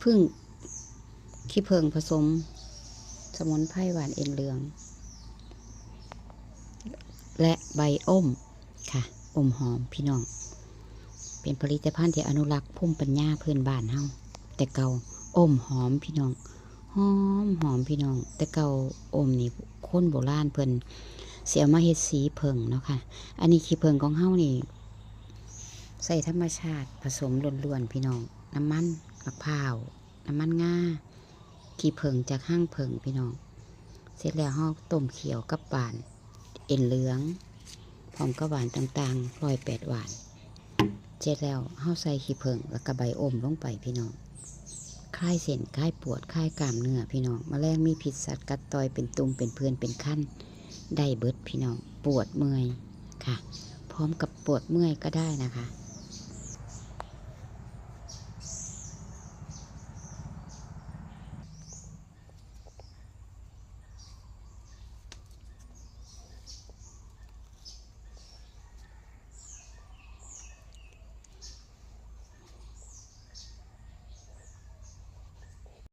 ຜຶ້ງ ຂີ້ເຜິ້ງຜະສົມສະໝຸນໄພຫວານເອັນເຫຼືອງ ແລະ ໃບອົມ ຄ່ະ ອົມຫອມພີ່ນ້ອງ ເປັນຜະລິດຕະພັນທີ່ອະນຸລັກພູມປັນຍາພື້ນບ້ານເຮົາແຕ່ເກົ່າ. ອົມຫອມພີ່ນ້ອງ ຫອມໆ ພີ່ນ້ອງ. ແຕ່ເກົ່າອົມນີ້ ຄົນໂບລານເພິ່ນຊິເອົາມາເຮັດສີເຜິ້ງເນາະຄ່ະ. ອັນນີ້ຂີ້ເຜິ້ງຂອງເຮົານີ້ ໃຊ້ທຳມະຊາດຜະສົມລ້ວນໆ ພີ່ນ້ອງ. ນ້ຳມັນໝາກພ້າວ ນ້ຳມັນງາ ຂີ້ເຜິ້ງຈາກຮັງເຜິ້ງພີ່ນ້ອງ. ເສັດແລ້ວເຮົາຕົ້ມຂ້ຽວກັບຫວານເອັນເຫຼືອງ ພ້ອມກັບຫວານຕ່າງໆ ຮ້ອຍແປດຫວານ. ເສັດແລ້ວເຮົາໃສ່ຂີ້ເຜິ້ງ ແລ້ວກໍໃບອົມລົງໄປພີ່ນ້ອງ. ຄາຍເສັ້ນ ຄາຍປວດ ຄາຍກ້າມເນື້ອພີ່ນ້ອງ. ມະແລງມີພິດສັດກັດຕ່ອຍ ເປັນຕຸ່ມ ເປັນຜື່ນ ເປັນຄັນ ໄດ້ເບິດພີ່ນ້ອງ. ປວດເມື່ອຍຄ່ະ ພ້ອມກັບປວດເມື່ອຍກໍໄດ້ນະຄະ.